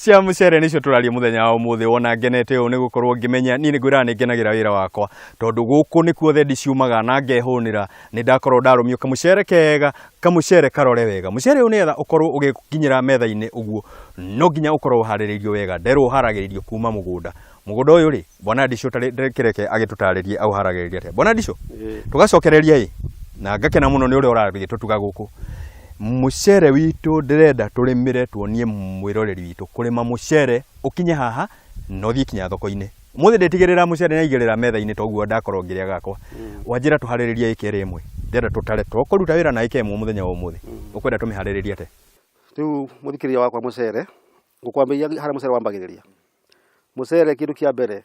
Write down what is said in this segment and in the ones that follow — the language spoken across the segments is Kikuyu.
Cia mũcere nĩcio tũraria mũthenya wa ũmũthĩ. Wona ngenete ũũ nĩ gũkorwo ngĩmenya niĩ nĩ ngwĩraga nĩ ngenagĩra wĩra wakwa, tondũ gũkũ nĩkuo thendi ciumaga na ngehũnĩra. Nĩ ndakorwo ndarũmio kamũcere kega, kamũcere karore wega. Mũcere ũyũ nĩgetha ũkorwo ũgĩkinyĩra metha-inĩ ũguo, no nginya ũkorwo ũharĩrĩirio wega. Nderwo ũharagĩrĩrio kuma mũgũnda. Mũgũnda ũyũ rĩ, Bwana Ndicũ kĩreke agĩtũtarĩrie aũharagĩrĩria atĩa. Bwana Ndicũ, tũgacokereria ĩ, na ngakena mũno nĩ ũrĩa ũragĩtũtuga gũkũ. Mũcere witũ ndĩrenda tũrĩmĩre tuonie mwĩroreri witũ kũrĩma mũcere ũkinye haha na ũthiĩ kinya thoko-inĩ. Ũmũthĩ ndĩtigĩrĩra mũcere nĩaigĩrĩra metha-inĩ toguo ndakorwo ngĩrĩa gakwa. Wanjĩra tũharĩrĩrie ĩka ĩrĩa ĩmwe. Ndĩrenda tũtare tũkũruta wĩra na ĩka ĩmwe mũthenya wa ũmũthĩ. Ũkwenda tũmĩharĩrĩrie atĩa? Rĩu mũthikĩrĩria wakwa mũcere, ngũkwambĩrĩria harĩa mũcere wambagĩrĩria. Mũcere kĩndũ kĩa mbere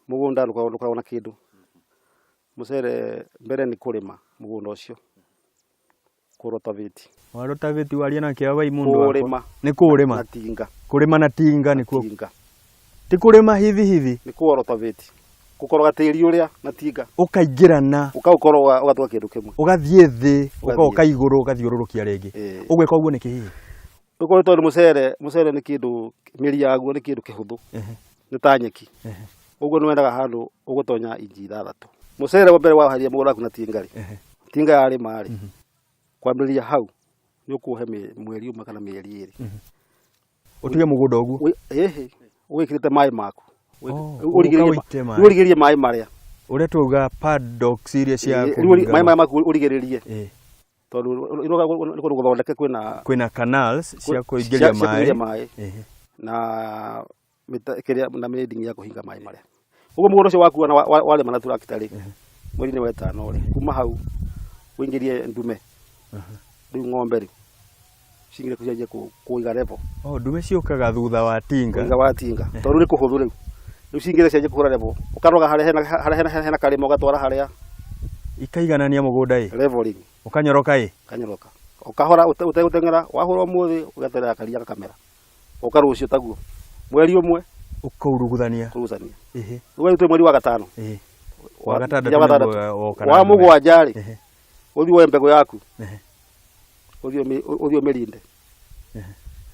mũgũnda ndũkoragwo na kĩndũ. Mũcere mbere nĩ kũrĩma mũgũnda ũcio, kũrotavĩti. Warotavĩti waria na kĩo wai mũndũ wakwa. Kũrĩma. Nĩ kũrĩma. Na tinga. Kũrĩma na tinga nĩkuo. Tinga. Ti kũrĩma hithi hithi. Nĩ kũrotavĩti. Gũkoroga tĩri ũrĩa na tinga. Ũkaingĩrana. Ũkaũkoroga ũgatuĩka kĩndũ kĩmwe. Ũgathiĩ thĩ, Ũgathiĩ. ũgoka igũrũ, ũgathiũrũrũkia rĩngĩ. Ĩĩ. Ũgwĩka ũguo nĩkĩ hihi? Ũkorwo tondũ mũcere, mũcere nĩ kĩndũ mĩri yaguo nĩ kĩndũ kĩhũthũ. Nĩ ta nyeki. Ũguo nĩ wendaga handũ ũgũtonya inji 6. Mũcere wa mbere waharia mũgũnda waku na tinga rĩ, tinga yarĩma rĩ, kwambĩrĩria hau nĩ ũkũhe mweri ũmwe kana mĩeri 2. Ũtige mũgũnda ũguo? Ĩhĩ, wĩkĩrĩte maĩ maku. Oh, Ũrigĩrĩrie ũgoka ũite maĩ. rĩu ũrigĩrĩrie maĩ marĩa. Ũrĩa twauga paddocks iria cia Ĩĩ, rĩu maĩ kũhinga. maya maku ũrigĩrĩrie. Ĩĩ. Tondũ nĩ kũndũ gũthondeke kwĩna Kwĩna canals cia kũingĩria cia kũingĩria maĩ. maĩ. Ĩhĩ. Na kĩrĩa na mĩndingi ya kũhinga maĩ marĩa. Ũguo mũgũnda ũcio waku ona warĩma na turakita rĩ, mweri-inĩ wa ĩtano rĩ, kuma hau ũingĩrie ndume. Rĩu ng'ombe rĩ, cingĩre cianjie kũiga level. Oh, ndume ciũkaga thutha wa tinga. Thutha wa tinga. Tondũ nĩ kũhũthũ rĩu. Rĩu cingĩre cianjie kũhũra level. Ũkaroga harĩa hena harĩa hena hena karĩma ũgatwara harĩa. Ikaiganania mũgũnda ĩ. Leveling. Ũkanyoroka ĩ. Ũkanyoroka. Ũkahora ũtegũteng'era, wahũra ũmũthĩ ũgeterera karia gakamera. Ũka rũciũ taguo. Mweri ũmwe. Ũkauruguthania. Kũruguthania. Ĩhĩ. Rĩu twĩ mweri wa gatano. Ĩhĩ. Wa gatandatũ Nginya wa nĩguo gatandatũ. woka na Wa ndume. mũgwanja rĩ, Ĩhĩ. ũthiĩ woe mbegũ yaku. Ĩhĩ. Ũthiĩ ũmĩrinde.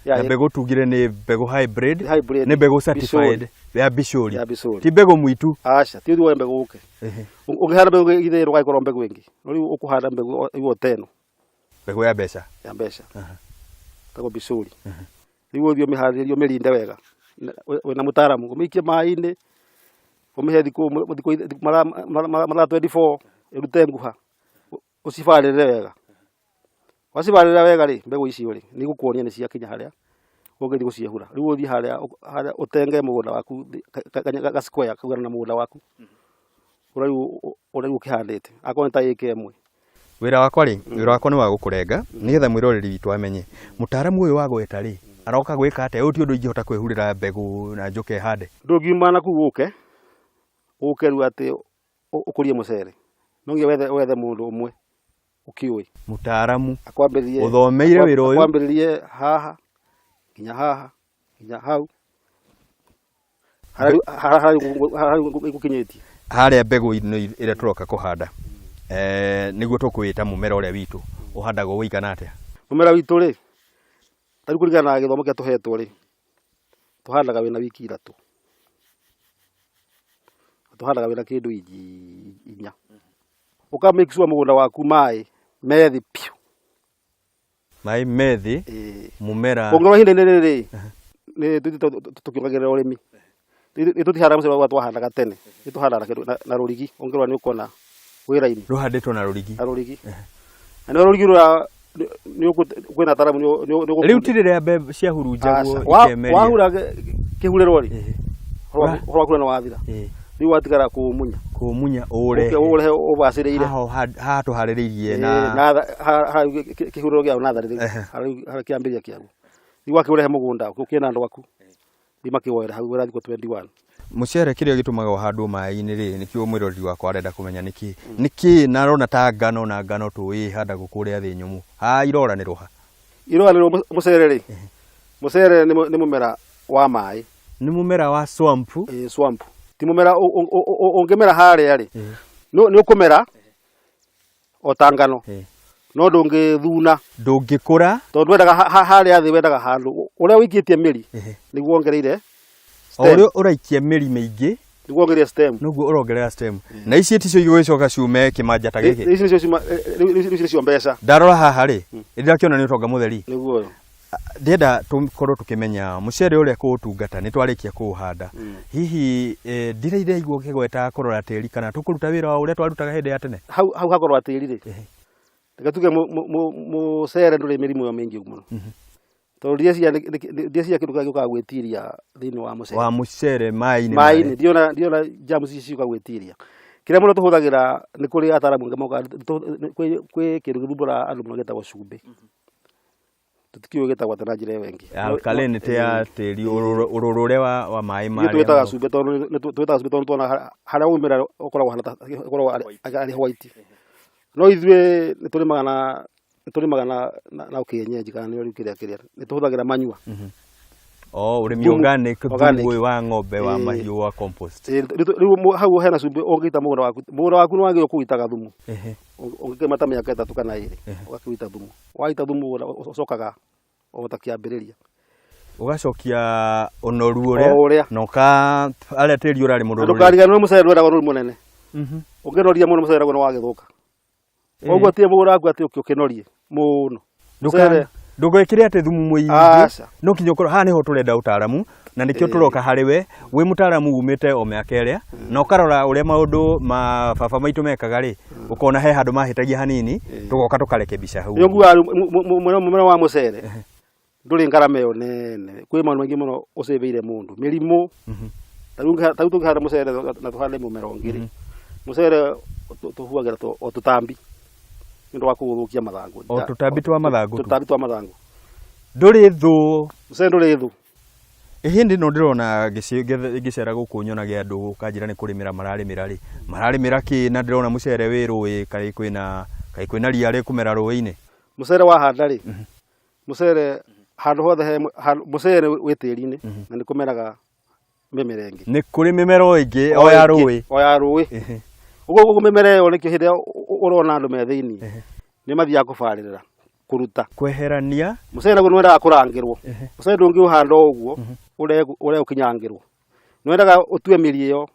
Na mbegũ tugire nĩ mbegũ hybrid, Hybrid. nĩ mbegũ certified ya bicũri. Ya bicũri. Ti mbegũ mwitu. Aca, ti ũthiĩ woe mbegũ ũke. Ĩhĩ. Ũngĩhanda mbegũ githĩ ndũgagĩkorwo mbegũ ĩngĩ. No rĩu ũkũhanda mbegũ ĩyo ta ĩno. Mbegũ ya mbeca. Ya mbeca. Ĩtagwo bicũri. Rĩu ũthiĩ ũmĩharĩrie ũmĩrinde wega. Wĩna mũtaaramu, ũmĩikie maĩ-inĩ, ũmĩhe thikũ thikũ mathaa 24 ĩrute nguha, ũcibarĩrĩre wega. Wacibarĩrĩra wega rĩ, mbegũ icio rĩ, nĩ igũkuonia nĩ ciakinya harĩa ũngĩthiĩ gũciehura. Rĩu ũthiĩ harĩa harĩa ũtenge mũgũnda waku ga square kũigana na mũgũnda waku ũrĩa rĩu ũkĩhandĩte. Akorwo nĩ ta ĩka ĩmwe. Wĩra wakwa rĩ, wĩra wakwa nĩ wa gũkũrenga nĩgetha mwĩroreri witũ amenye mũtaaramu ũyũ wa gweta rĩ aroka gwĩka atĩa. Ũyũ ti ũndũ ingĩhota kwĩhurĩra mbegũ na njũke hande. Ndũngiuma na kũu ũke, ũke rĩu atĩ ũkũrie mũcere. No nginya wethe mũndũ ũmwe ũkĩũĩ. Mũtaaramu. Akwambĩrĩrie Ũthomeire wĩra ũyũ. Akwambĩrĩrie haha nginya haha nginya hau. Harĩa gũkinyĩtie. Harĩa mbegũ ĩno ĩrĩa tũroka kũhanda, nĩguo tũkũwĩta mũmera ũrĩa witũ, ũhandagwo ũigana atĩa? Mũmera witũ rĩ, ta rĩu kũringana na gĩthomo kĩrĩa tũhetwo rĩ, tũhandaga wĩna wiki 3. Tũhandaga wĩna kĩndũ inji 4. Ũka make sure mũgũnda waku maĩ me thĩ piũ. Maĩ me thĩ, Ĩĩ. mũmera. Ũngĩrora ihinda-inĩ rĩrĩ nĩ tũthiĩte tũkĩongagĩrĩra ũrĩmi. Nĩ tũtihandaga mũcere ũrĩa twahandaga tene, nĩ tũhandaga kĩndũ na rũrigi, ũngĩrora nĩ ũkuona wĩ raini. Rũhandĩtwo na rũrigi. Na rũrigi. Na nĩ rũrigi rũrĩa kwĩna ataaramu nĩ ũgũkunda. Rĩu ti rĩrĩa mbembe ciahurunjagwo Aca. ikemeria. Wahura kĩhurĩrwo rĩ, Ĩĩ. ũhoro wa kura nĩ wathira. Ĩĩ. Rĩu watigara kũũmunya. Kũũmunya ũũrehe. Ũke ũũrehe ũbacĩrĩire. Haha haha tũharĩrĩirie na Ĩĩ, na haha kĩhurĩro gĩa natharĩ rĩu. Harĩa kĩambĩrĩria kĩaguo. Rĩu wakĩũrehe mũgũnda ũkĩe na andũ aku. Rĩu makĩwoere hau wĩra thikũ 21. Mũcere kĩrĩa gĩtũmaga ũhandwo maĩ-inĩ rĩ, nĩkĩo mwĩroreri wakwa arenda kũmenya nĩkĩ. Nĩkĩ na arona ta ngano na ngano tũĩ ĩhandagwo kũrĩa thĩ nyũmũ. Haha iroranĩrwo ha? Iroranĩrwo mũcere rĩ, mũcere nĩ mũmera wa maĩ. Nĩ mũmera wa swamp. Ĩĩ swamp. Ti mũmera ũngĩmera harĩa rĩ, nĩ ũkũmera o ta ngano. No ndũngĩthuna. Ndũngĩkũra. Tondũ wendaga harĩa thĩ, wendaga handũ ũrĩa ũikĩtie mĩri nĩguo wongereire O ũrĩa ũraikia mĩri mĩingĩ, nĩguo wongereire stem, noguo ũrongerera stem. Na ici ticio igũgĩcoka ciume kĩmanja ta gĩkĩ? Ici nĩcio ciuma, rĩu ici nĩcio mbeca. Ndarora haha rĩ, nĩndĩrakĩona nĩ ũtonga mũtheri. Nĩguo ũyũ. Ndĩrenda tũkorwo tũkĩmenya mũcere ũrĩa kũũtungata, nĩ twarĩkia kũũhanda, hihi ndirĩ ndĩraigua ũkĩgweta kũrora tĩri kana tũkũruta wĩra o ũrĩa twarutaga hĩndĩ ya tene? Hau hakorwo tĩri rĩ, reke tuge mũcere ndũrĩ mĩrimũ ĩyo mĩingĩ mũno, tondũ ndĩreciria kĩndũ kĩrĩa gĩũkaga gwĩtiria thĩinĩ wa mũcere. Wa mũcere maĩ-inĩ. Maĩ-inĩ ndiona germs ici ciũka gwĩtiria. Kĩrĩa mũno tũhũthagĩra, nĩ kũrĩ ataaramu angĩ mokaga, kwĩ kĩndũ gĩthumbũraga andũ mũno gĩtagwo cumbĩ. Tũtikĩũĩ gĩtagwo atĩa na njĩra ĩyo ĩngĩ. Alkalinity ya tĩri, ũrũrũ ũrĩa wa maĩ Ithuĩ marĩa. Twĩtaga cumbĩ tondũ twĩtaga cumbĩ tondũ tuona harĩa waumĩra ũkoragwo ũhana ũkoragwo arĩ white. No ithuĩ nĩ tũrĩmaga na kĩenyenji, kana nĩo rĩu kĩrĩa nĩ tũhũthagĩra manure. Oh, ũrĩmi Thumu, organic, thumu organic. Ũyũ wa ng'ombe, wa mahiũ, wa compost. Rĩu hau hena cumbĩ ũngĩita mũgũnda waku, mũgũnda waku nĩ wagĩrĩirwo kũwĩitaga thumu. Ũngĩkĩrĩma ta mĩaka 3 kana 2, ũgakĩwĩita thumu. Waita thumu mũgũnda ũcokaga o ta kĩambĩrĩria. Ũgacokia ũnoru ũrĩa O ũrĩa. Na ũka harĩa tĩri ũrarĩ Na mũrũrũ rĩ. Ndũkariganĩrwo mũcere ndwendaga ũnoru mũnene. Ũngĩnoria mũno mũcere naguo nĩ wagĩthũka. Koguo ti mũgũnda waku atĩ ũke ũkĩnorie mũno. Mũcere Ndũgekĩre atĩ thumu mũingĩ. Aca. No kinya ũkorwo haha nĩho tũrenda ũtaaramu, na nĩkĩo tũroka harĩ we wĩ mũtaaramu umĩte o mĩaka ĩrĩa, na ũkarora ũrĩa maũndũ ma baba maitũ mekaga rĩ, ũkona he handũ mahĩtagia hanini, tũgoka tũkarekebisha hau. Nĩyo ngugaga rĩu mũmera wa mũcere ndũrĩ ngarama ĩyo nene. Kwĩ maũndũ maingĩ mũno ũcĩvĩire mũndũ, mĩrimũ. Ta rĩu tũngĩhanda mũcere na tũhande mũmera ũngĩ rĩ, mũcere tũhuhagĩra o tũtambi nĩ ũndũ wa kũũthũkia mathangũ. O tũtambi twa mathangũ tu. Tũtambi twa mathangũ. Ndũrĩ thũ. Mũcere ndũrĩ thũ. Hĩndĩ ĩno ndĩrona ngĩcera gũkũ nyonage andũ kanjĩra nĩ kũrĩmĩra mararĩmĩra rĩ, mararĩmĩra kĩ na ndĩrona mũcere wĩ rũĩ, kaĩ kwĩna ria rĩkũmera rũĩ-inĩ? Mũcere wahanda rĩ, mũcere handũ hothe he mũcere wĩ tĩri-inĩ na nĩ kũmeraga mĩmera ĩngĩ. Nĩ kũrĩ mĩmera o ĩngĩ o ya rũĩ. O ya rũĩ. Ũguo mĩmera ĩyo nĩkĩo hĩndĩ ĩrĩa ũrona andũ me thĩinĩ nĩ mathiaga kũbarĩrĩra, kũruta. Kweherania. Mũcere naguo nĩ wendaga kũrangĩrwo. Mũcere ndũngĩũhanda o ũguo ũrege ũkinyangĩrwo. Nĩ wendaga ũtue mĩri ĩyo,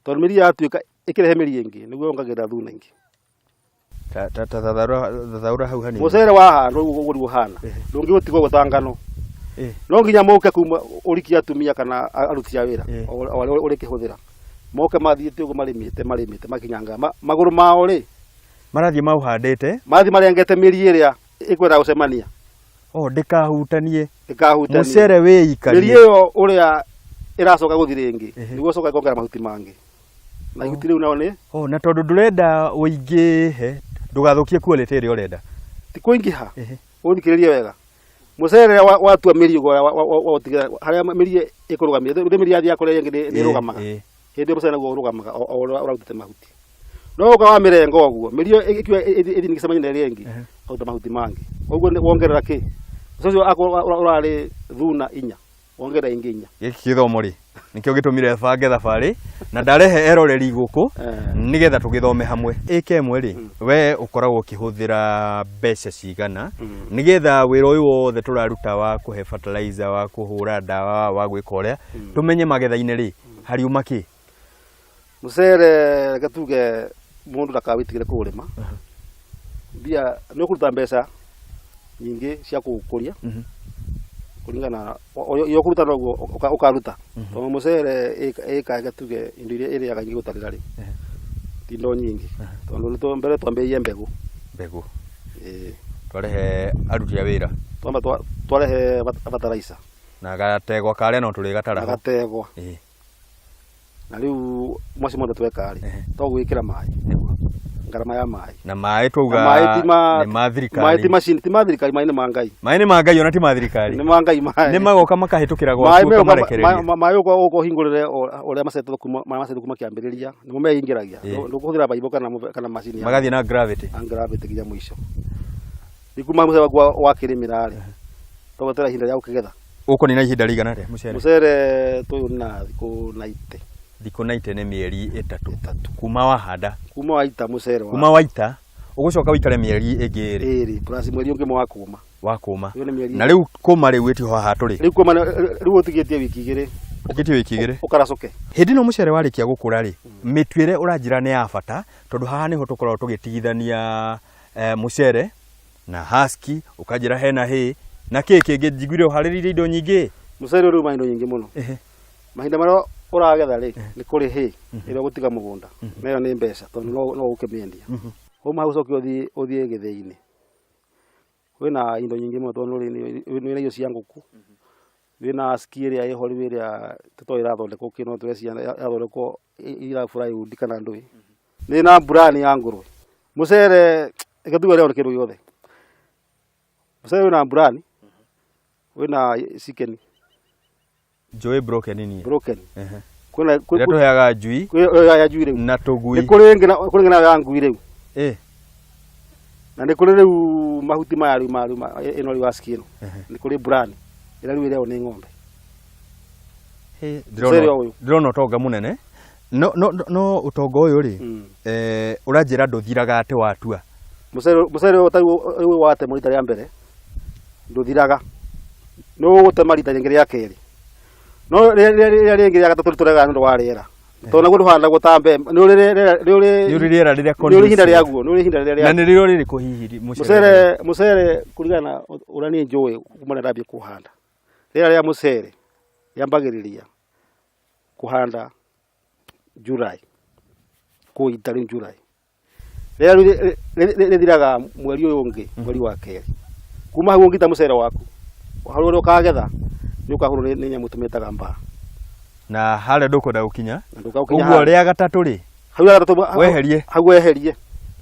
tondũ mĩri yatuĩka ĩkĩrehe mĩri ĩngĩ nĩguo yongagĩrĩra thuna ingĩ. Ta thathaũra hau hanini. Mũcere wahandwo ũguo ũguo ũhana, ndũngĩũtiga ũguo ta ngano. No nginya moke kuma ũrikie atumia kana aruti a wĩra o arĩa ũrĩkĩhũthĩra, moke mathiĩte ũguo marĩmĩte makinyangaga magũrũ mao rĩ. Marathiĩ maũhandĩte. Mathiĩ marengete mĩri ĩrĩa ĩkwenda gũcemania. O ndĩkahutanie. Ndĩkahutanie. Mũcere wĩikarie. Mĩri ĩyo ũrĩa ĩracoka gũthiĩ rĩngĩ nĩguo ũcoka ĩkongerera mahuti mangĩ, na ihuti rĩu nao nĩ O na tondũ ndũrenda ũingĩhe, ndũgathũkie quality ĩrĩa ũrenda. Ti kũingĩha. Ũthikĩrĩrie wega, mũcere watua mĩri ũguo waũtigĩra harĩa mĩri ĩkũrũgamia, rĩu mĩri yathiĩ yakũrĩa ĩngĩ nĩ ĩrũgamaga. Hĩndĩ ĩyo mũcere naguo ũrũgamaga o ũrĩa ũrarutĩte mahuti. No ũka wamĩrenga ũguo, mĩri ĩyo ĩkiuga ĩthiĩ ĩgĩcemania na ĩrĩa ĩngĩ, ũkaruta mahuti mangĩ. Ũguo nĩ wongerera kĩ? Mũcere ũcio akorwo ũrarĩ thuna 4, wongerera ingĩ 4. Gĩkĩ gĩthomo rĩ, nĩkĩo gĩtũmire bange thabarĩ na ndarehe eroreri gũkũ nĩgetha tũgĩthome hamwe. Ĩka ĩmwe rĩ, we ũkoragwo ũkĩhũthĩra mbeca cigana nĩgetha wĩra ũyũ wothe tũraruta wa kũhe fertilizer, wa kũhũra ndawa, wa gwĩka ũrĩa, tũmenye magetha-inĩ rĩ, hariuma kĩ? Mũcere, reke tuge mũndũ ndakawĩtigĩre kũũrĩma. Mbia nĩ ũkũruta mbeca nyingĩ cia kũũkũria, kũringana na ũrĩa ũkũruta noguo ũkaruta, tondũ mũcere ĩka, reke tuge indo iria ĩrĩaga nyingĩ gũtarĩra rĩ, ti indo nyingĩ, tondũ nĩ mbere twambĩrĩirie mbegũ. Mbegũ. Ĩĩ. Twarehe aruti a wĩra. Twamba twarehe fertilizer. Na gategwa karĩa no tũrĩgatara Na ho. Gategwa. Na rĩu macio mothe tweka rĩ, to gwĩkĩra maĩ. Ngarama ya maĩ. Na maĩ twauga Na maĩ ti ma nĩ ma maĩ thirikari. Ti macini, ti ma thirikari, maĩ nĩ ma Ngai. Maĩ nĩ ma Ngai, ona ti ma thirikari. Nĩ ma Ngai maĩ. Nĩ magoka makahĩtũkĩra Maĩ gwaku megũka ũkamarekereria. Maĩ ũka ũhingũrĩre ũrĩa macetwo kuma, maĩ macetwo kuma kĩambĩrĩria nĩmo meingĩragia. Ndũkũhũthĩra baibũ kana macini ya Magathiĩ na gravity. Na gravity nginya mũico. Rĩu kuma mũcere waku wakĩrĩmĩra rĩ, tũgweterera ihinda rĩa gũkĩgetha. Ũkũnina ihinda rĩigana atĩa mũcere? Mũcere tũyũ na thikũ 90. Thikũ 90 nĩ mĩeri 3. Kuma wahanda. Kuma waita mũcere Kuma waita. Ũgũcoka ũikare mĩeri ĩngĩ ĩrĩ. Ĩrĩ plus mweri ũngĩ wa kũma. Wa kũma. Ĩyo nĩ mĩeri. Na rĩu kũma rĩu ĩtiho haha tũrĩ. Rĩu kũma rĩu ũtigĩtie wiki igĩrĩ. Ũtigĩtie wiki igĩrĩ. Ũkaracũke. Hĩndĩ ĩno mũcere warĩkia gũkũra rĩ, mĩtuĩre ũranjĩra nĩ ya bata tondũ haha nĩho tũkoragwo tũgĩtigithania mũcere na husky, ũkanjĩra hena hay na kĩ kĩngĩ njiguire ũharĩrĩirie indo nyingĩ. Mũcere ũrĩ uma indo nyingĩ mũno. Mahinda marĩa ũragetha rĩ, nĩ kũrĩ hay ĩrĩa ũgũtiga mũgũnda, na ĩyo nĩ mbeca tondũ no ũkĩmĩendia. Wauma hau ũcoke ũthiĩ ũthiĩ gĩthĩi-inĩ. Kwĩna indo nyingĩ mũno tondũ wĩna irio cia ngũkũ, wĩna husky ĩrĩa ĩho rĩu ĩrĩa tũtoĩ ĩrathondekwo kĩ no tũreciria ĩrathondekwo ira plywood kana ndũĩ. Nĩ na bran ya ngũrwe. Mũcere reke tuge ũrĩagwo nĩ kĩndũ gĩothe. Mũcere wĩna bran, wĩna chicken. Njũĩ broken niĩ. Broken. Ehe. Kwĩna Ĩrĩa tũheaga njui kwĩ ya njui rĩu. na tũgui. Nĩ kũrĩ ĩngĩ kũrĩ ĩngĩ nayo ya ngui rĩu. Eh. Na nĩ kũrĩ rĩu mahuti maya rĩu ma rĩu ĩno rĩu husky ĩno. Nĩ kũrĩ bran ĩrĩa rĩu ĩrĩagwo nĩ ng'ombe. He, Mũcere ndĩrona ũyũ. ndĩrona ũtonga mũnene. No no no ũtonga ũyũ rĩ, ũranjĩra ndũthiraga atĩ watua. Mũcere mũcere ũyũ tarĩu watemwo rita rĩa mbere ndũthiraga. Nĩ ũgũtema rita rĩngĩ rĩa kerĩ. No rĩrĩa rĩngĩ rĩa gatatũ rĩtũregaga nĩ ũndũ wa rĩera. Tondũ naguo ndũhandagwo ta mbembe. Nĩ ũrĩ rĩera nĩ ũrĩ Nĩ ũrĩ rĩera rĩrĩa nĩ ũrĩ ihinda rĩaguo, nĩ ũrĩ ihinda rĩrĩa Na nĩ rĩo rĩrĩkũ hihi mũcere? Mũcere mũcere kũringana na ũrĩa niĩ njũĩ kuma rĩrĩa ndambia kũhanda. Rĩera rĩa mũcere rĩambagĩrĩria kũhanda July, kũita rĩu July. Rĩrĩa rĩu rĩthiraga mweri ũyũ ũngĩ, mweri wa kerĩ. Kuma hau ũngĩita mũcere waku, hau ũrĩa ũkagetha nĩ ũkahũrwo nĩ nyamũ tũmĩtaga mbaa. Na harĩa ndũkwenda gũkinya. Na ndũkaũkinya Ũguo harĩa. rĩa gatatũ rĩ, Hau rĩa gatatũ Weherie. Hau weherie.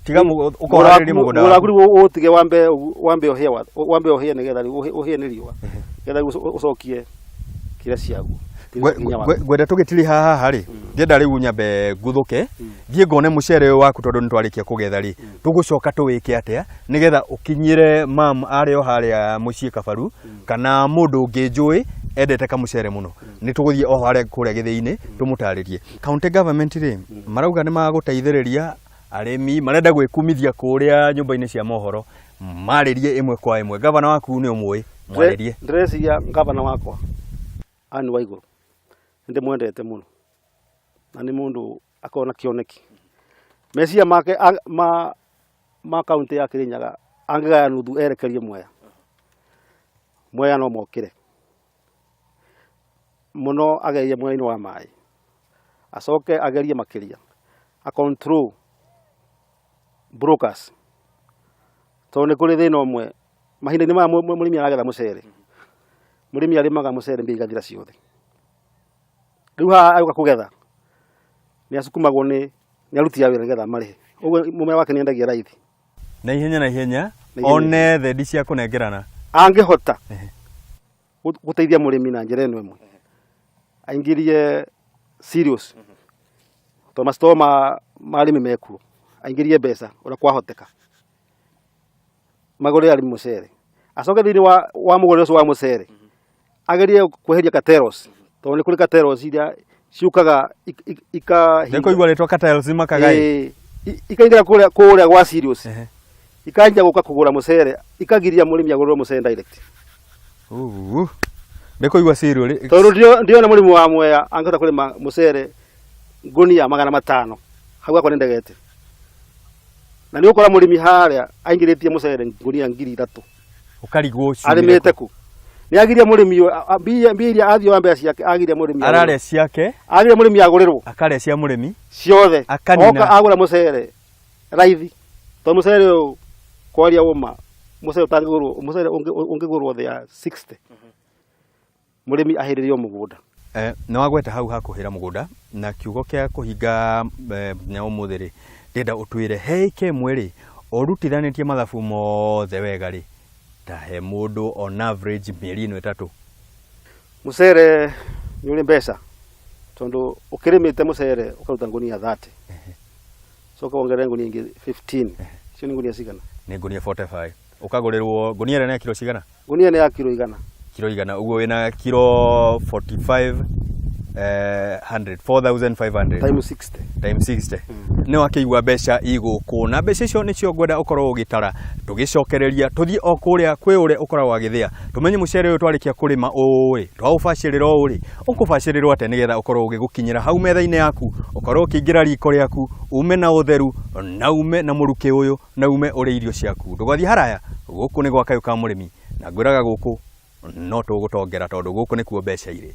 Tiga ũkoharĩrĩrie mũgũnda waku. Mũgũnda waku rĩu ũtige wambe wambe ũhĩe wambe ũhĩe nĩgetha rĩu ũhĩe nĩ riũa. Nĩgetha rĩu ũcokie kĩrĩa ciaguo. Ngwenda tũgĩtiriha haha rĩ, ndĩrenda rĩu nyambe nguthũke, thiĩ ngone mũcere ũyũ waku tondũ nĩtwarĩkia kũgetha rĩ, tũgũcoka tũwĩke atĩa nĩgetha ũkinyĩre mam arĩ o harĩa mũciĩ Kabaru, kana mũndũ ũngĩ njũĩ endete kamũcere mũno. Nĩ tũgũthiĩ o harĩa kũrĩa gĩthĩi-inĩ tũmũtarĩrie. County government rĩ, marauga nĩ magũteithĩrĩria arĩmi, marenda gwĩkumithia kũrĩa nyũmba-inĩ cia mohoro, marĩrie ĩmwe kwa ĩmwe. Gavana waku nĩ ũmũĩ, mwarĩrie. Ndĩreciria gavana wakwa Anne Waigũrũ nĩ ndĩmwendete mũno na nĩ mũndũ akoragwo na kĩoneki. Meciria make ma kaũntĩ ya Kĩrĩnyaga angĩgaya nuthu erekerie Mwea, Mwea no mokĩre. Mũno agerie mwena-inĩ wa maĩ, acoke agerie makĩria a control brokers tondũ nĩ kũrĩ thĩna ũmwe mahinda-inĩ maya mũrĩmi aragetha mũcere, mũrĩmi arĩmaga mũcere mbia igathira ciothe. Rĩu haha agĩũka kũgetha nĩ acukumagwo nĩ aruti a wĩra nĩgetha amarĩhe, ũguo mũmera wake nĩ endagia raithi. Na ihenya na ihenya one thendi cia kũnengerana. Angĩhota gũteithia mũrĩmi na njĩra ĩno ĩmwe, aingĩrie cereals tondũ ma store ma arĩmi mekuo, aingĩrie mbeca ũrĩa kwahoteka magũrĩre arĩmi mũcere, acoke thĩinĩ wa mũgũrĩre ũcio wa mũcere agerie kweheria cartels tondũ nĩ kũrĩ cartels iria ciũkaga ikahinga. Nĩ kũigua rĩtwa cartels makaga ĩ. Ikaingĩra kũrĩa kũrĩa gwa cereals ikanjia gũka kũgũra mũcere ikagiria mũrĩmi agũrĩrwo mũcere direct. Nĩ kũigua cereal. Tondũ ndiona mũrĩmi wa Mwea angĩhota kũrĩma mũcere ngũnia 500 hau akwa nĩ ndegete. Na nĩ ũgũkora mũrĩmi harĩa aingĩrĩtie mũcere ngũnia 3000. Ũkarigwo ciumire Arĩmĩte kũ? Nĩ agiria mũrĩmi ũyũ, mbia iria athiĩ oya mbeca ciake, agiria mũrĩmi agũrĩrwo. Ararĩa ciake. Agiria mũrĩmi agũrĩrwo. Akarĩa cia mũrĩmi. Ciothe. Akanina. Oka agũra mũcere raithi. Tondũ mũcere ũyũ kwaria ũma, mũcere ũtangĩgũrwo, mũcere ũngĩgũrwo thĩ ya 60. Mũrĩmi ahĩrĩrio mũgũnda. Nĩ wagweta hau ha kũhĩra mũgũnda na kiugo kĩa kũhinga mũthenya wa ũmũthĩ rĩ, ndĩrenda ũtwĩre he ĩka ĩmwe rĩ, ũrutithanĩtie mathabu mothe wega rĩ, ta he mũndũ on average mĩeri ĩno ĩtatũ. Mũcere nĩ ũrĩ mbeca tondũ ũkĩrĩmĩte mũcere ũkaruta ngũnia 30 coka wongerere ngũnia ingĩ 15 icio nĩ ngũnia cigana? Nĩ ngũnia 45. Ũkagũrĩrwo ngũnia ĩrĩa nĩ ya kiro cigana? Ngũnia nĩ ya kiro 100. Kiro 100, ũguo wĩna kiro 45. 100 4500 times 60. Times 60. Nĩ wakĩigua mbeca igũkũ, na mbeca icio nĩcio ngwenda ũkorwo ũgĩtara. Tũgĩcokereria tũthiĩ o kũrĩa kwĩ ũrĩa ũkoragwo agĩthĩa, tũmenye mũcere ũyũ twarĩkia kũrĩma ũũ-ĩ, twaũbacĩrĩra ũũ-rĩ, ũkũbacĩrĩrwo atĩa nĩgetha ũkorwo ũgĩgũkinyĩra hau metha-inĩ yaku, ũkorwo ũkĩingĩra riko rĩaku, ume na ũtheru na ume na mũrukĩ ũyũ na ume ũrĩ irio ciaku. Ndũgathiĩ haraya, gũkũ nĩ gwa Kayũ ka Mũrĩmi, na ngwĩraga gũkũ no tũgũtongera tondũ gũkũ nĩkuo mbeca irĩ.